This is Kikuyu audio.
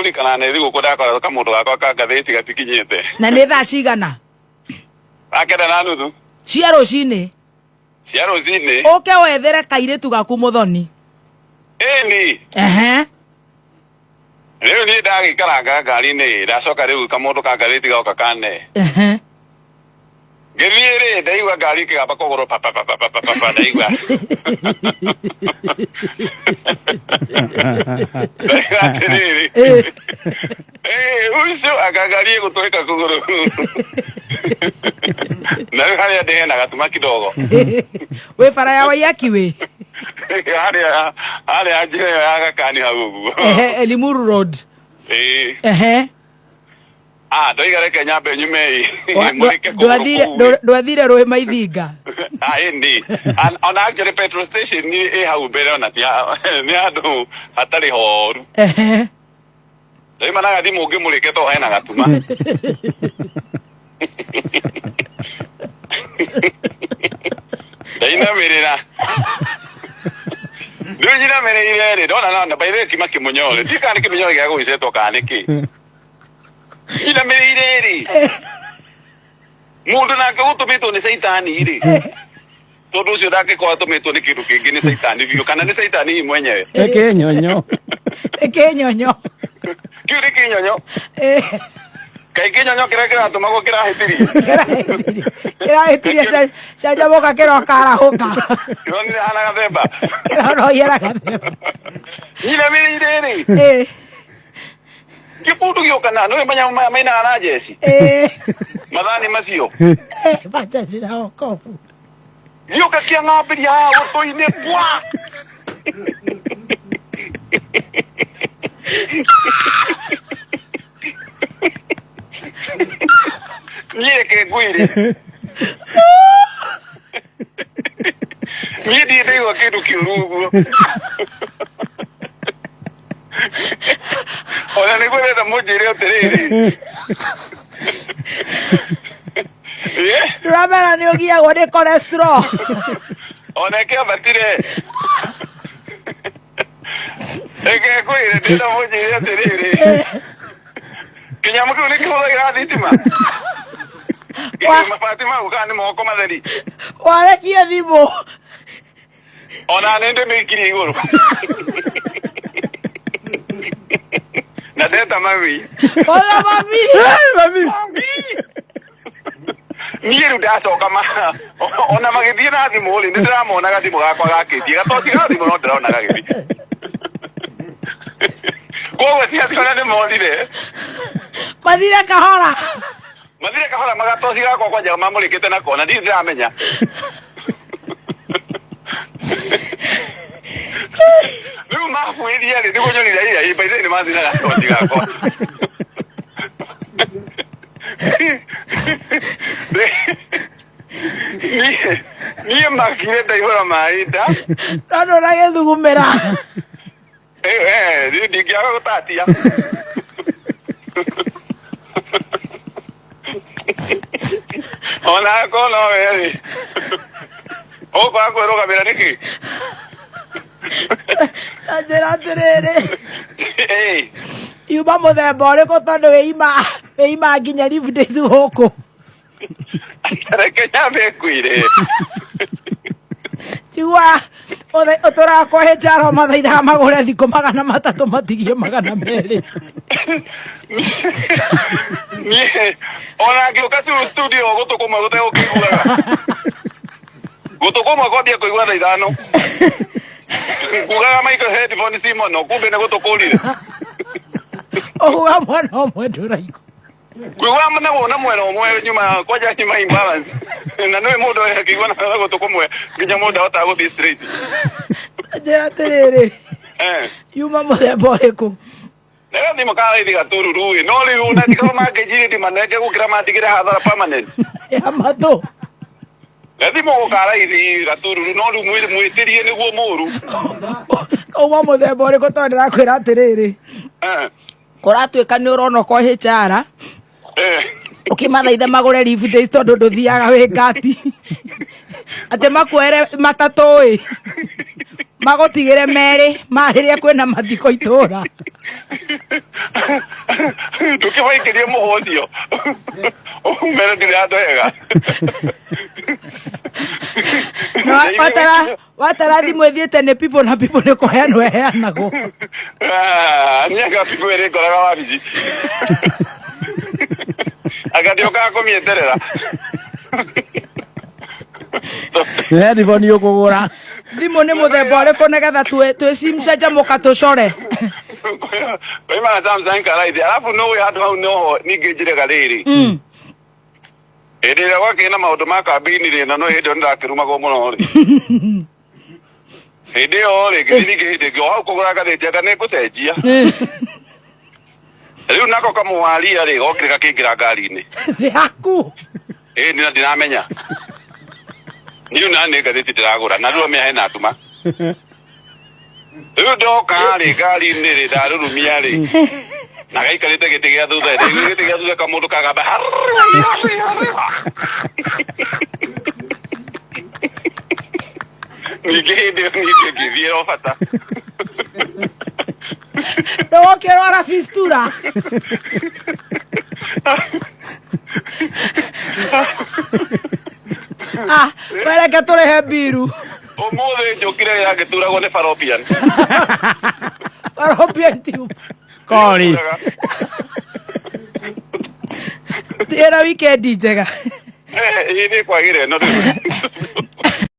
Ndikũririkana nĩ thigũkũ ndakora kamũndũ gakwa ka ngathĩti gatikinyĩte. Na nĩ thaa cigana? Thaa 9:30. Cia rũcinĩ? Cia rũcinĩ. Ũke wethere kairĩtu gaku mũthoni. Ĩni. Ehe. Rĩu niĩ ndagĩikaranga ngari-inĩ ndacoka rĩu kamũndũ ka ngathĩti goka kane. Ehe. Ngĩthiĩ rĩ ndaigua ngari ĩkĩgamba kũgũrũ pa pa pa pa pa pa pa pa ndaigua. Ndaigua atĩrĩrĩ. Eh, ũcio anga ngari ĩgũtũĩka kũgũrũ. Na rĩu harĩa ndĩ hena gatuma kidogo. Wĩ bara ya Waiyaki wĩ? Harĩa harĩa njĩra ĩyo ya Gakani hau ũguo. Ehe, Limuru Road. Ĩĩ. Ehe. Ah, ndoiga reke nyambe nyume ĩ. Wa- Mũrĩke kũgũrũ Ndwathire kũu. ndwathire rũĩ maithinga. Ah, ĩni. Ona actually petrol station nĩ ĩ hau mbere ona ti nĩ handũ hatarĩ horu. Ehe. Ndoima na gathimũ ngĩmũrĩke to hena gatuma. Ndainamĩrĩra. Rĩu nyinamĩrĩire rĩ, ndona na by the way kima kĩmũnyore. Ndiũĩ kana nĩ kĩmũnyore gĩa gũgĩcetwo kana nĩ kĩ. Nyinamĩrĩire rĩ, mũndũ nake ũtũmĩtwo nĩ caitani rĩ, tondũ ũcio ndangĩkorwo atũmĩtwo nĩ kĩndũ kĩngĩ nĩ caitani biũ, kana nĩ caitani hihi mwenyewe. Nĩ kĩnyonyo. Nĩ kĩnyonyo. Kĩu nĩ kĩnyonyo. Kaĩ kĩnyonyo kĩrĩa kĩratũmagwo kĩrahĩtirie? Kĩrahĩtirie canjamũka kĩroka arahũka. Kĩronire hana gathemba. Kĩronoiera gathemba. Nyinamĩrĩire rĩ, kĩbundu gĩũka na nĩũĩ manyamũ maya mainaga na njeci mathani macio. Majeci na wokovu. Gĩũka kĩang'ambĩria haha gũtũ-inĩ bwa. Niĩ reke ngwĩre, niĩ ndirĩ ndaigua kĩndũ kĩũru ũguo. Ona nĩguo ndĩrenda mũnjĩre atĩrĩrĩ. Ĩ? Ndũramera nĩ ũgiagwo nĩ cholesterol. Ona ĩkĩambatire. Reke ngwĩre ndĩrenda mũnjĩre atĩrĩrĩ. Kĩnyamũ kĩu nĩ kĩhũthagĩra thitima? Mabati mau kana nĩ moko matheri? Warekie thimũ. Ona nĩ ndĩmĩikirie igũrũ. Na ndeta mami. Oya mami. Mami. Mami. Niĩ rĩu ndacoka ma ona magĩthiĩ na thimũ rĩ, nĩ ndĩramona gathimũ gakwa gakĩtie gatoci ga thimũ no ndĩrona gagĩthiĩ. Koguo ti atĩ ona nĩ monire. Mathire kahora. Mathire kahora magatoci gakwa kwanja mamũrĩkĩte nako na ndirĩ ndĩramenya. Rĩu mabuĩria rĩ, nĩguo nyonire ira by the way nĩ mathire na gatoci gakwa. Niĩ niĩ makire ndaihũra maĩ nda. No ndũragĩthugumĩra. Eh, eh, niĩ ndingĩaga gũtatia. Ona akorwo no we rĩ, ũkwaga kwĩrũgamĩra nĩkĩ? Ta njĩra atĩrĩrĩ. Ĩĩ. Yuma mũthemba ũrĩkũ tondũ wĩima wĩima nginya leave days gũkũ. Reke nyambe ngwĩre. Njigua ũtũraga kwa HR mathaithaga magũre thikũ 300 matigie 200. Niĩ ona ngĩũka studio gũtũ kũmwe gũtegũkĩiguaga. Gũtũ kũmwe kwambia kũigua thaa 5. Ngugaga Michael headphone ci mono kumbe nĩ gũtũ kũrire. Ũguga mwena ũmwe ndũraigua. Kuigua na wona mwena ũmwe nyuma kwanja nyuma imbalance. Na nĩwe mũndũ akĩigua na gũtũ kũmwe nginya mũndũ ahotaga gũthiĩ straight. Njĩra atĩrĩrĩ. Eh. Yuma mũthemba ũrĩkũ? Nĩ gathimũ ka raithi gatururu ĩ no rĩu na tiga mangĩnjirĩti manenge gũkĩra mandigĩre hathara permanent. Ya matũ. Gathimũ ka raithi gatururu no rĩu mwĩtĩrie nĩguo mũru. Uma mũthemba ũrĩkũ tondũ ndĩrakwĩra atĩrĩrĩ. Eh. Kũratuĩka nĩ ũrona kwa HR. Eh. Ũkĩmathaitha magũre leave days tondũ ndũthiaga wĩ ngati. Atĩ makuoere matatũ ĩ. Magũtigĩre merĩ ma rĩrĩa kwĩna mathiko itũra. Ndũkĩmaikĩrie mũhwa ũcio mere ndirĩ handũ hega. Na watara thimũ ĩthiĩte nĩ people na people nĩ kũheanwo ĩheanagwo. Ah, niĩ anga people ĩrĩ ngoraga wabici anga ndĩũkaga kũmĩeterera. Headphone ũkũgũra. Thimũ nĩ mũthemba ũrĩkũ nĩgetha twĩcimcanjamũka tũcore? Koimaga Samsung karaithi, alafu no wĩ handũ hau noho ningĩ njĩrega rĩrĩ hĩndĩ ĩrĩa gwakĩrĩ na maũndũ ma kambĩini rĩ, na no hĩndĩ ĩyo nĩndakĩrumagwo mũno rĩ, hĩndĩ ĩyo rĩ ngĩthiĩ ningĩ hĩndĩ ĩngĩ o hau kũgũra ngathĩti anga nĩ ngũcenjia. Rĩu nako kamũwaria rĩ gokire gakĩingĩra ngari-inĩ. Yaku. Ĩĩ nĩ ndiramenya niĩ na nĩ ngathĩti ndĩragũra na rĩu amenya hena nduma. Rĩu ndoka rĩ ngari-inĩ rĩ ndarurumia rĩ na gaikarĩte gĩtĩ gĩa thutha rĩ gĩtĩ gĩa thutha kamũndũ kagamba ningĩ hĩndĩ ĩyo ningĩ ngĩthiĩra o bata. Ndũgũkĩrwara fistura. Ah, wereke tũrĩhe mbiru. Ũmũthĩ njũkire yangĩturagwo nĩ fallopian. Fallopian tube. Kori. Ĩra wikendi njega. Ĩĩ nĩ kwagĩra ĩno rĩu.